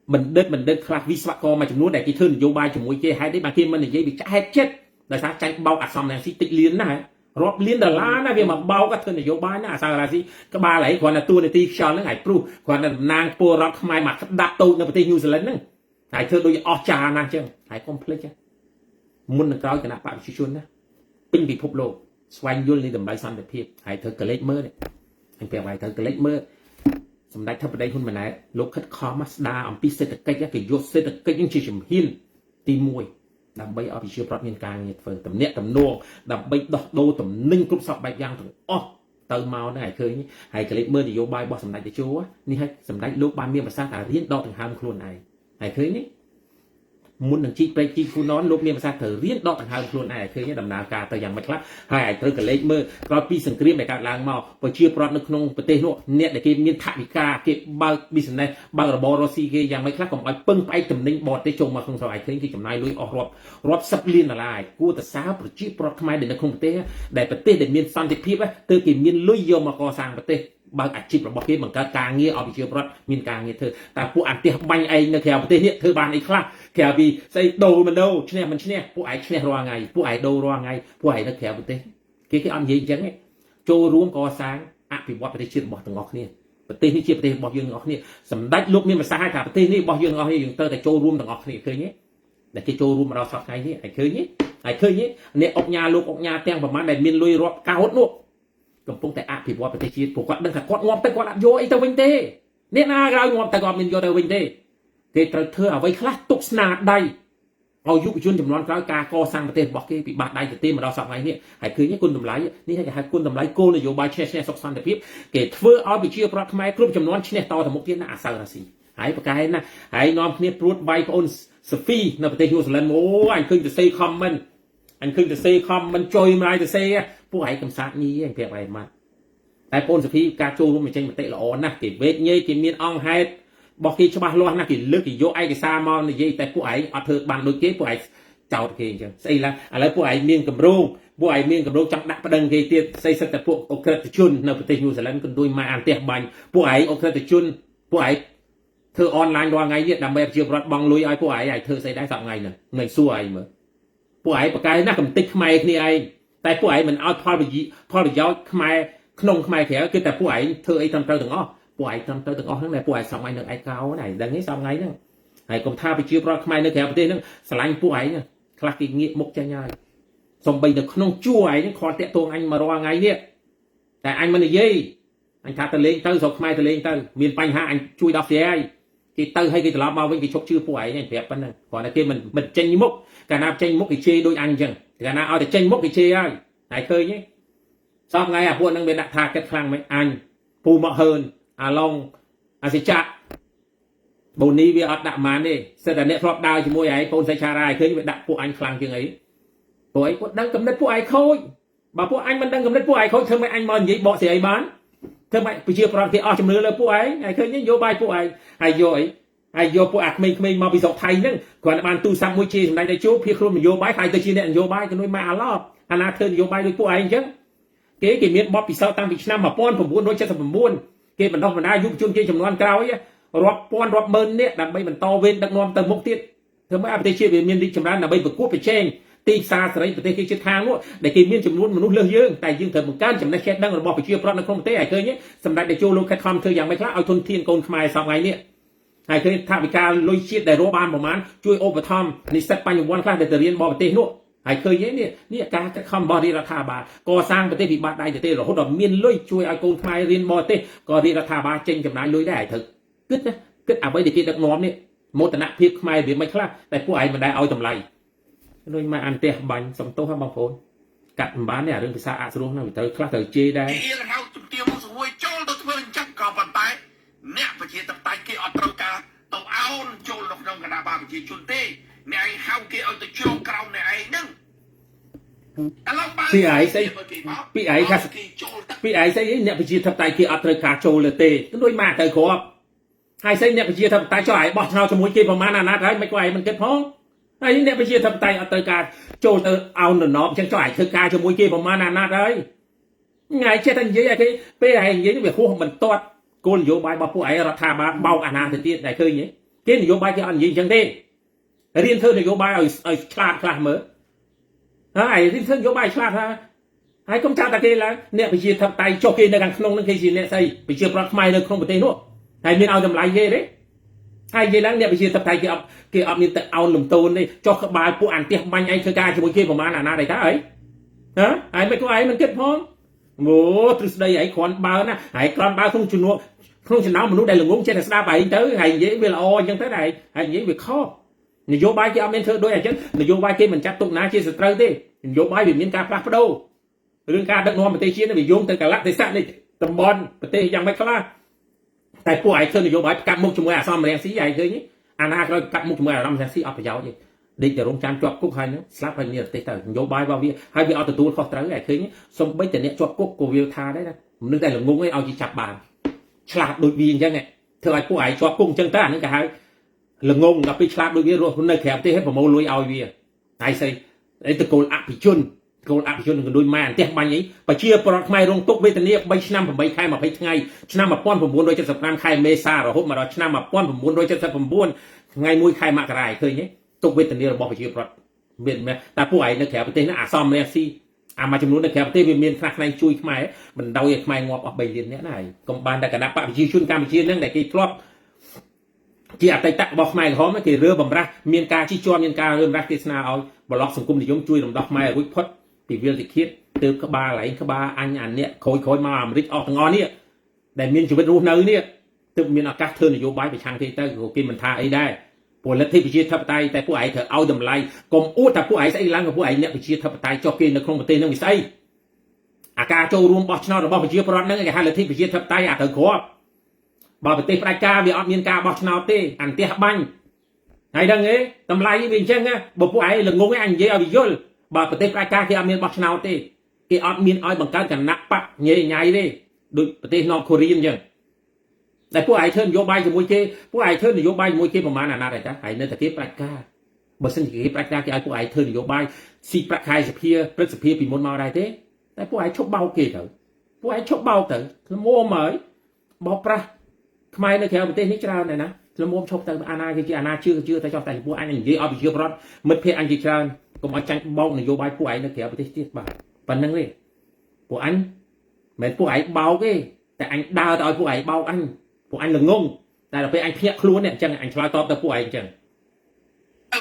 ់បណ្ឌិតបណ្ឌិតខ្លះវិស្វករមួយចំនួនដែលគេធ្វើនយោបាយជាមួយគេហេតុអីបានគេមិននិយាយវាចាក់ហេតុចិត្តដោយសារចាញ់បោកអាសំរងស៊ីតិចលៀនណាស់រាប់លានដុល្លារណាវាមកបោកធ្វើនយោបាយណាអាសារាស៊ីក្បាលហើយគ្រាន់តែតួនាទីខ្យល់ហ្នឹងហើយព្រោះគ្រាន់តែតំណាងពលរដ្ឋខ្មែរមកក្តាប់តូចនៅប្រទេសញូហ្សេឡង់ហ្នឹងហើយធ្វើដូចអស់ចាណាស់អញ្ចឹងហើយកុំភ្លេចមុននឹងក្រោយគណៈបកប្រជាជនណាពេញពិភពលោកស្វែងយល់នៃតម្លៃសន្តិភាពហើយធ្វើកលេចមើលនេះអញប្រាប់ហើយត្រូវកលេចមើលសម្ដេចធិបតីហ៊ុនម៉ាណែតលោកខិតខំស្ដារអំពីសេដ្ឋកិច្ចគេយកសេដ្ឋកិច្ចនឹងជាជំហានទី1ដើម្បីឲ្យប្រជាប្រដ្ឋមានការងារធ្វើតំណាក់តំនួងដើម្បីដោះដូរតំណែងគ្រប់សពបែបយ៉ាងទាំងអស់ទៅមកហ្នឹងឲ្យឃើញហើយកលេចមើលនយោបាយរបស់សម្ដេចតេជោនេះឲ្យសម្ដេចលោកបានមានប្រសាសន៍ថារៀនដកដង្ហើមខ្លួនឯងហើយឃើញនេះមុននឹងជីកព្រែកជីកហ្វូណនលោកមានប្រសាសន៍ត្រូវរៀនដកដង្ហើមខ្លួនឯងឃើញដំណើរការទៅយ៉ាងម៉េចខ្លះហើយឲ្យត្រូវកលេចមើលក្រោយពីសង្គ្រាមដែលកើតឡើងមកប្រជាប្រដ្ឋនៅក្នុងប្រទេសនោះអ្នកដែលគេមានថវិកាគេបើក business បើករបររកស៊ីគេយ៉ាងម៉េចខ្លះកុំឲ្យពឹងផ្អែកតំណែងបរទេសចូលមកក្នុងស្រុកឯងឃើញគេចំណាយលុយអស់រាប់រាប់សិបលានដុល្លារគួរតែសើប្រជាប្រដ្ឋខ្មែរដែលនៅក្នុងប្រទេសដែលប្រទេសដែលមានសន្តិភាពទើបគេមានលុយយកមកកសាងប្រទេសបើកអាជីពរបស់គេបង្កើតការងារឲ្យប្រជាប្រដ្ឋមានការងារធ្វើតែពួកអាទះបាញ់ឯងនៅក្រៅប្រទេសនេះធ្វើបានអីខ្លះក្រៅពីស្អីដូរមិនដូរឈ្នះមិនឈ្នះពួកឯងឈ្នះរាល់ថ្ងៃពួកឯងដូររាល់ថ្ងៃពួកឯងនៅក្រៅប្រទេសគេគេអត់និយាយអញ្ចឹងទេចូលរួមកសាងអភិវឌ្ឍប្រទេសជាតិរបស់ទាំងអស់គ្នាប្រទេសនេះជាប្រទេសរបស់យើងទាំងអស់គ្នាសម្ដេចលោកមានប្រសាសន៍ថាប្រទេសនេះរបស់យើងទាំងអស់គ្នាយើងត្រូវតែចូលរួមទាំងអស់គ្នាឃើញទេដែលគេចូលរួមមកដល់សប្តាហ៍ថ្ងៃនេះហើយឃើញទេហើយឃើញទេអ្នកអុកញ៉ាលោកអុកញ៉ាទាំងប្រមាណដែលមានលុយរាប់កោតនោះកំពុងតែអភិវឌ្ឍប្រទេសជាតិព្រោះគាត់ដឹងថាគាត់ងាប់ទៅគាត់អត់យកអីទៅវិញទេអ្នកណាក្រោយងាប់ទៅគាត់មានយកទៅវិញទេគេត្រូវធ្វើអ្វីខ្លះទុកស្នាដៃឲ្យយុវជនចំនួនក្រោយការកសាងប្រទេសរបស់គេពីបាតដៃទៅទេមកដល់សប្តាហ៍ថ្ងៃនេះហើយឃើញគុណតម្លៃនេះគេហៅគុណតម្លៃគោលនយោបាយឈ្នះឈ្នះសុខសន្តិភាពគេធ្វើឲ្យប្រជាប្រដ្ឋខ្មែរគ្រប់ចំនួនឈ្នះតទៅមុខទៀតណាអាសៅរាស៊ីហើយប្រកែណាហើយនាំគ្នាព្រួតបាយប្អូនសូហ្វីនៅប្រទេសញូហ្សេឡង់អូអញឃើញទៅសេ comment អញឃើញទៅសេ comment ចុយម្លាយទៅសេពួកឯងកំសាកញីឯងប្រាប់ឯងមកតែប្អូនសូហ្វីការចូលរួមបញ្ចេញមតិល្អណាស់គេវេកញីគេមានអង្គហេតុរបស់គេច្បាស់លាស់ណាស់គេលើកគេយកឯកសារមកនិយាយតែពួកឯងអត់ធ្វើបានដូចគេពួកឯងចោទគេអញ្ចឹងស្អីឡើយឥឡូវពួកឯងមានកម្រោងពួកឯងមានកម្រោងចង់ដាក់ប្តឹងគេទៀតស្អីសិតតែពួកអក្រិតជននៅប្រទេសញូហ្សេឡង់កន្ទួយម៉ែអានផ្ទះបាញ់ពួកឯងអក្រិតជនពួកឯងធ្វើអនឡាញរាល់ថ្ងៃនេះដើម្បីប្រជាពលរដ្ឋបង់លុយឲ្យពួកឯងឲ្យធ្វើស្អីដែរសប្តាហ៍ថ្ងៃហ្នឹងមិនសួរឯងមើលពួកឯងប្រកែណាស់កំតិចខ្មែរគ្នាឯងតែពួកឯងមិនឲ្យផលប្រយោជន៍ផលប្រយោជន៍ខ្មែរក្នុងខ្មែរក្រៅគឺតែពួកឯងធ្វើអីត្រឹមត្រូវទាំងអស់ពួកឯងត្រឹមត្រូវទាំងអស់ហ្នឹងតែពួកឯងសប្តាហ៍ថ្ងៃនៅឯកោណាឯងដឹងទេសប្តាហ៍ថ្ងៃហ្នឹងហើយកុំថាប្រជាពលរដ្ឋខ្មែរនៅក្រៅប្រទេសហ្នឹងស្រឡាញ់ពួកឯងខ្លះគេងាកមុខចេញហើយ សំបីនៅក្នុងជួរឯងហ្នឹងខលតាក់ទងអញមករាល់ថ្ងៃនេះតែអញមិននិយាយអញថាទៅលេងទៅស្រុកខ្មែរទៅលេងទៅមានបញ្ហាអញជួយដោះស្រាយគេទៅឲ្យគេត្រឡប់មកវិញគេឈប់ជឿពួកឯងអញប្រាប់ប៉ុណ្ណឹងគ្រាន់តែគេមិនចេញមុខកាលណាចេញមុខគេជេរដូចអញអញ្ចឹងកាលណាឲ្យតែចេញមុខគេជេរហើយហើយឃើញទេសពថ្ងៃអាពួកហ្នឹងវាដាក់ថាគិតខ្លាំងមិនអញពូមកហឺនអាឡុងអាសិចៈបូនីវាអត់ដាក់ម៉ានទេសិតតែអ្នកធ្លាប់ដើរជាមួយឯងកូនសេឆារាយឃើញវាដាក់ពួកអញខ្លាំងជាងអីពួកឯងគាត់ដឹងកំណត់ពួកឯងខូចបើពួកអញមិនដឹងកំណត់ពួកឯងខូចធ្វើម៉េចអញមកនិយាយបកស្រាយបានធ្វើម៉េចប្រជាប្រដ្ឋគេអស់ជំនឿលើពួកឯងហើយឃើញនយោបាយពួកឯងហើយយកអីហើយយកពួកអាក្មេងៗមកពីស្រុកថៃហ្នឹងគ្រាន់តែបានទូរស័ព្ទមួយជាសម្ដេចតេជោភៀសខ្លួននយោបាយហើយទៅជាអ្នកនយោបាយទៅនួយមកអាឡប់អាណាធ្វើនយោបាយដូចពួកឯងអញ្ចឹងគេគេមានបទពិសោធន៍តាំងពីឆ្នាំ1979គេបណ្ដោះបណ្ដាលយុវជនគេចំនួនក្រោយរាប់ពាន់រាប់ម៉ឺននាក់ដើម្បីបន្តវេនដឹកនាំទៅមុខទៀតធ្វើម៉េចឲ្យប្រទេសជាតិវាមានរីកចម្រើនដើម្បីប្រកួតប្រជែងទីផ្សារសេរីប្រទេសគេជិតខាងនោះដែលគេមានចំនួនមនុស្សលើសយើងតែយើងត្រូវបង្កើនចំណេះចេះដឹងរបស់ប្រជាពលរដ្ឋនៅក្នុងប្រទេសឲ្យឃើញសម្ដេចតេជោលោកខិតខំធ្វើយ៉ាងម៉េចខ្លះឲ្យធនធានកូនខ្មែរសពថ្ងៃនេះហើយឃើញថាវិការលុយជាតិដែលរកបានប្រមាណជួយឧបត្ថម្ភនិស្សិតបញ្ញវន្តខ្លះដែលទៅរៀនបរទេសនោះហើយឃើញទេនេះនេះការខិតខំរបស់រាជរដ្ឋាភិបាលកសាងប្រទេសពិបាកដៃទៅទេរហូតដល់មានលុយជួយឲ្យកូនខ្មែររៀនបរទេសក៏រាជរដ្ឋាភិបាលចេញចំណាយលុយដែរឲ្យត្រូវគិតណាគិតអ្វីដែលគេដឹកនាំនេះមោទនភាពខ្មែរវាមិនខ្លះតែពួកឯងមិនដែលឲ្យតម្លៃដូចមកអានផ្ទះបាញ់សំទោសហ៎បងប្អូនកាត់មិនបានទេអារឿងភាសាអស្រោះហ្នឹងវាត្រូវខ្លះត្រូវជេរដែរ គេហៅជំទាវមកសួយចូលទៅធ្វើអញ្ចឹងក៏ប៉ុន្តែអ្នកប្រជាធិបតេយ្យគេអត់ត្រូវការទៅអោនចូលនៅក្នុងគណៈបកប្រជាជនទេអ្នកឯងហៅគេឲ្យទៅជ្រកក្រោមអ្នកឯងហ្នឹងឥឡូវបើ ពីឯងស្អី គេមក ពីឯងថា គេចូលទៅ ពីឯងស្អីអ្នកប្រជាធិបតេយ្យគេអត់ត្រូវការចូលលើទេដូចមកទៅគ្រាប់ហើយស្អីអ្នកប្រជាធិបតេយ្យចុះឯងបោះឆ្នោតជាមួយគេប្រហែលអាណត្តិហើយមិនក៏ឯងមិនគិតផងហើយអ្នកប្រជាធិបតេយ្យអត់ត្រូវការចូលទៅអោនរណបអញ្ចឹងចុះឯងធ្វើការជាមួយគេប្រហែលអាណត្តិហើយថ្ងៃចេះតែនិយាយឲ្យគេពេលឯងនិយាយវាហួសបន្ទាត់គោលនយោបាយរបស់ពួកឯងរដ្ឋាភិបាលបោកអាណាទៅទៀតតែឃើញទេគេនយោបាយគេអត់និយាយអញ្ចឹងទេរៀនធ្វើនយោបាយឲ្យឆ្លាតខ្លះមើលហើយរៀនធ្វើនយោបាយឆ្លាតថាហើយកុំចាប់តែគេឡើងអ្នកប្រជាធិបតេយ្យចុះគេនៅខាងក្នុងនឹងគេជាអ្នកស្អីប្រជាប្រដ្ឋខ្មែរនៅក្នុងប្រទេសនោះហើយមានឲ្យតម្លៃគេទេហើយនិយាយឡើងអ្នកប្រជាធិបតេយ្យគេអត់មានទៅអោនលំទោនទេចុះក្បាលពួកអានផ្ទះបាញ់ឯងធ្វើការជាមួយគេប្រហែលអាណាដែរតើអីហ៎ហើយមិនក៏ឯងមិនគិតផងអូទ្រឹស្ដីឯងគ្រាន់បើណាហើយគ្រាន់បើក្នុងជំនួសក្នុងចំណោមមនុស្សដែលល្ងងចេះតែស្ដាប់ឯងទៅហើយនិយាយវាល្អអញ្ចឹងទៅដែរហើយនិយាយវាខុសនយោបាយគេអត់មានធ្វើដូចអញ្ចឹងនយោបាយគេមិនចាត់ទុកណាជាសត្រូវទេនយោបាយវាមានការផ្លាស់ប្ដូររឿងការដឹកនាំប្រទេសជាតិវាយោងទៅកលៈទេសៈនៃតំបន់ប្រទេសយ៉ាងម៉េចខ្លះតែពួកឯងធ្វើនយោបាយផ្កាប់មុខជាមួយអាសំរងស៊ីឯងឃើញអាណាក្រោយផ្កាប់មុខជាមួយអារម្មណ៍រងស៊ីអត់ប្រយោជន៍ទេដេកតែរងចាំជាប់គុកហើយនឹងស្លាប់ហើយនេះប្រទេសទៅនយោបាយរបស់វាហើយវាអត់ទទួលខុសត្រូវឯងឃើញសំបីតែអ្នកជាប់គុកក៏វាថាដែរណាមនុស្សតែល្ងងឯងឲ្យគេចាប់បានឆ្លាតដូចវាអញ្ចឹងធ្វើឲ្យពួកឯងជាប់គុកអញ្ចឹងទៅអានឹងគេហៅល្ងងដល់ពេលឆ្លាតដូចវារស់នៅក្រៅប្រទេសឲ្យប្រមូលលុយឲ្យវាហើយស្អីអីតកូលអភិជនគោលអភិជននឹងដូចម៉ែអន្ទះបាញ់អីប្រជាប្រដ្ឋខ្មែររងទុក្ខវេទនា3ឆ្នាំ8ខែ20ថ្ងៃឆ្នាំ1975ខែមេសារហូតមកដល់ឆ្នាំ1979ថ្ងៃ1ខែមករាឃើញទេទុក្ខវេទនារបស់ប្រជាប្រដ្ឋមានតែពួកឯងនៅក្រៅប្រទេសហ្នឹងអាសំរងស៊ីអាមួយចំនួននៅក្រៅប្រទេសវាមានខ្លះខ្លែងជួយខ្មែរបណ្ដោយឲ្យខ្មែរងាប់អស់3លាននាក់ណាហើយកុំបានតែគណៈបកប្រជាជនកម្ពុជាហ្នឹងដែលគេធ្លាប់ជាអតីតរបស់ខ្មែរក្រហមគេរើបំរាស់មានការជិះជាន់មានការរើបំរាស់គេស្នើឲ្យប្លុកសង្គមនិយមជួយរំដោះខ្មែរឲ្យរួចផុតពីវិលតិឃាតទើបក្បាលឯងក្បាលអញអាអ្នកក្រួយក្រួយមកអាមេរិកអស់ទាំងអស់នេះដែលមានជីវិតរស់នៅនេះទើបមានឱកាសធ្វើនយោបាយប្រឆាំងគេទៅព្រោះគេមិនថាអីដែរពលលទ្ធិប្រជាធិបតេយ្យតែពួកឯងត្រូវឲ្យតម្លៃកុំអួតថាពួកឯងស្អីឡើងក៏ពួកឯងអ្នកប្រជាធិបតេយ្យចុះគេនៅក្នុងប្រទេសនឹងវាស្អីអាការចូលរួមបោះឆ្នោតរបស់ប្រជាពលរដ្ឋហ្នឹងគេហៅលទ្ធិប្រជាធិបតេយ្យអាត្រូវគ្រាប់បើប្រទេសផ្ដាច់ការវាអត់មានការបោះឆ្នោតទេអានផ្ទះបាញ់ហើយដឹងទេតម្លៃវាអញ្ចឹងណាបើពួកឯងល្ងងឯងអញនិយាយឲ្យវាយល់បើប្រទេសផ្ដាច់ការគេអត់មានបោះឆ្នោតទេគេអត់មានឲ្យបង្កើតគណៈបកញ៉ៃញ៉ៃទេដូចប្រទេសណ័រកូរ៉េអញ្ចឹងតែពួកឯងធ្វើនយោបាយជាមួយគេពួកឯងធ្វើនយោបាយជាមួយគេប្រហែលអាណត្តិហើយតាហើយនៅតែគេផ្ដាច់ការបើសិនជាគេផ្ដាច់ការគេឲ្យពួកឯងធ្វើនយោបាយស៊ីប្រាក់ខែសភាព្រឹទ្ធសភាពីមុនមកដែរទេតែពួកឯងឈប់បោកគេទៅពួកឯងឈប់បោកទៅល្មមហើយបោកប្រាស់ខ្មែរនៅក្រៅប្រទេសនេះច្រើនដែរណាល្មមឈប់ទៅអាណាគេជាអាណាជឿជឿតែចោះតែពួកអញនិយាយឲ្យប្រជាពលរដ្ឋមិត្តភ័ក្ដិអញជាច្រើនកុំឲ្យចាញ់បោកនយោបាយពួកឯងនៅក្រៅប្រទេសទៀតបាទប៉ុណ្្នឹងទេពួកអញមិនពួកឯងបោកទេតែអញដើរទៅឲ្យពួកឯងបោកអញពួកអញល្ងងតែដល់ពេលអញភ្ញាក់ខ្លួននេះអញ្ចឹងអញឆ្លើយតបទៅពួកឯងអញ្ចឹង ទៅ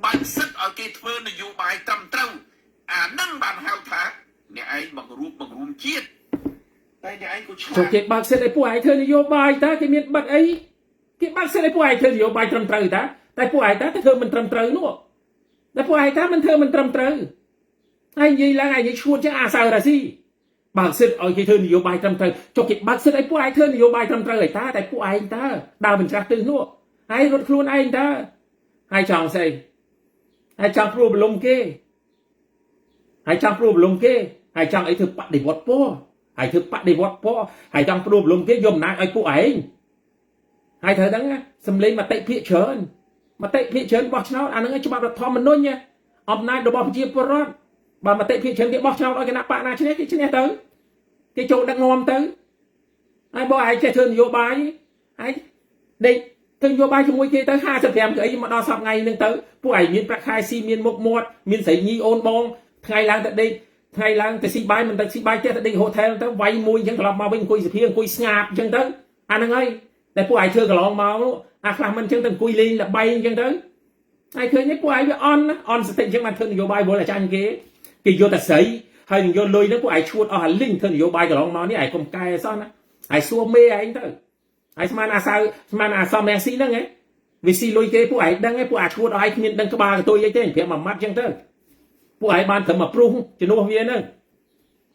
បើកសិទ្ធ ឲ្យគេធ្វើនយោបាយត្រឹមត្រូវអានឹងបានហៅថាអ្នកឯងបង្រួបបង្រួមជាតិតែអ្នកឯងក៏ឆ្លា ចុះ ត គេបើកសិទ្ធិឲ្យពួកឯងធ្វើនយោបាយតើគេមានបិទអីគេបើកសិទ្ធិឲ្យពួកឯងធ្វើនយោបាយត្រឹមត្រូវតើតែពួកឯងតើទៅធ្វើមិនត្រឹមត្រូវនោះតែពួកឯងតើមិនធ្វើមិនត្រឹមត្រូវហើយនិយាយឡើងឯងនិយាយឈួតចឹងអាសៅរាស៊ីបើកសិទ្ធិឲ្យគេធ្វើនយោបាយត្រឹមត្រូវចុះគេបើកសិទ្ធិឲ្យពួកឯងធ្វើនយោបាយត្រឹមត្រូវហើយតើតែពួកឯងតើដើរបញ្ច្រាស់ទិសនោះហើយរត់ខ្លួនឯងតើហើយចង់ស្អីហើយចង់ព្រួបលំគេហើយចង់ព្រួបលំគេហើយចង់អីធ្វើបដិវត្តពណ៌ហើយធ្វើបដិវត្តពណ៌ហើយចង់ព្រួបលំគេយកអំណាចឲ្យពួកឯងហើយត្រូវដឹងណាសម្លេងមតិភាគច្រើនមតិភាគច្រើនបោះឆ្នោតអាហ្នឹងឯងច្បាប់រដ្ឋធម្មនុញ្ញណាអំណាចរបស់ប្រជាពលរដ្ឋបើមតិភាគច្រើនគេបោះឆ្នោតឲ្យគណៈបកណាឈ្នះគេឈ្នះទៅគេចូលដឹកនាំទៅហើយបើឯងចេះធ្វើនយោបាយហើយដេកធ្វើនយោបាយជាមួយគេទៅ55កៅអីមកដល់សប្តាហ៍ថ្ងៃហ្នឹងទៅពួកឯងមានប្រាក់ខែស៊ីមានមុខមាត់មានស្រីញីអូនបងថ្ងៃឡើងទៅដេកថ្ងៃឡើងទៅស៊ីបាយមិនទៅស៊ីបាយផ្ទះទៅដេកហូថែលទៅវាយមួយអញ្ចឹងត្រឡប់មកវិញអង្គុយសភាអង្គុយស្ងាបអញ្ចឹងទៅអាហ្នឹងហើយតែពួកឯងធ្វើកន្លងមកនោះអាខ្លះមិនអញ្ចឹងទៅអង្គុយលេងល្បែងអញ្ចឹងទៅហើយឃើញទេពួកឯងវាអន់ណាអន់សតិចអញ្ចឹងបានធ្វើនយោបាយវល់អាចារ្យគេគេយកតែស្រីហើយនឹងយកលុយហ្នឹងពួកឯងឈួតអស់អាលីងធ្វើនយោបាយកន្លងមកនេះឯងកុំកែសោះណាឯងសួរមេឯងទៅឯងស្មានអាសៅស្មានអាសំរងស៊ីហ្នឹងហ៎វាស៊ីលុយគេពួកឯងដឹងឯងពួកអាឈួតអស់ឯងគ្មានដឹងក្បាលកតុយអីទេប្រាប់មួយម៉ាត់អញ្ចឹងទៅពួកឯងបានត្រឹមមកព្រុសជំនួសវាហ្នឹង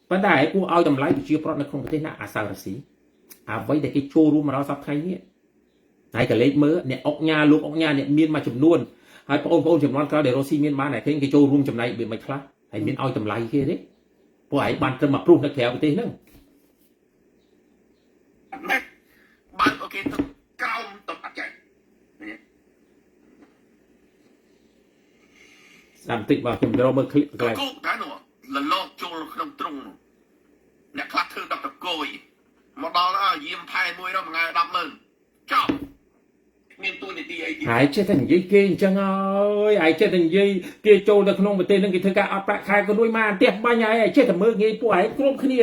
ប៉ុន្តែឯងគួរឲ្យតម្លៃប្រជាប្រដ្ឋនៅក្នុងប្រទេសណាអាសៅរស៊ីអ្វីដែលគេចូលរួមមកដល់សប្តាហ៍ថ្ងៃនេះហើយក៏លេខមើលអ្នកអុកញ៉ាលោកអុកញ៉ាអ្នកមានមួយចំនួនហើយបងប្អូនចំនួនក្រោយដែលរស់ស៊ីមានបានតែឃើញគេចូលរួមចំណែកវាមិនខ្លះហើយមានឲ្យតម្លៃគេទេពួកឯងបានត្រឹមមកព្រុសនៅក្រៅប្រទេសហ្នឹង ណាស់បើកឲ្យគេទៅក្រោមទៅអត់ចេះនេះ ស្ដាប់បន្តិចបាទខ្ញុំរកមើលคลิปកន្លែង គោកតែនោះលលកចូលក្នុងទ្រុងនោះអ្នកខ្លះធ្វើដល់តកយមកដល់អើយាមថែមួយដល់មួយថ្ងៃ100000ចប់មានទួនាទីអីទៀត ហើយចេះតែនិយាយគេអញ្ចឹងហើយហើយចេះតែនិយាយគេចូលទៅក្នុងប្រទេសហ្នឹងគេធ្វើការអត់ប្រាក់ខែក៏រួយមកផ្ទះបាញ់ហើយហើយចេះតែមើលងាយពួកឯងគ្រប់គ្នា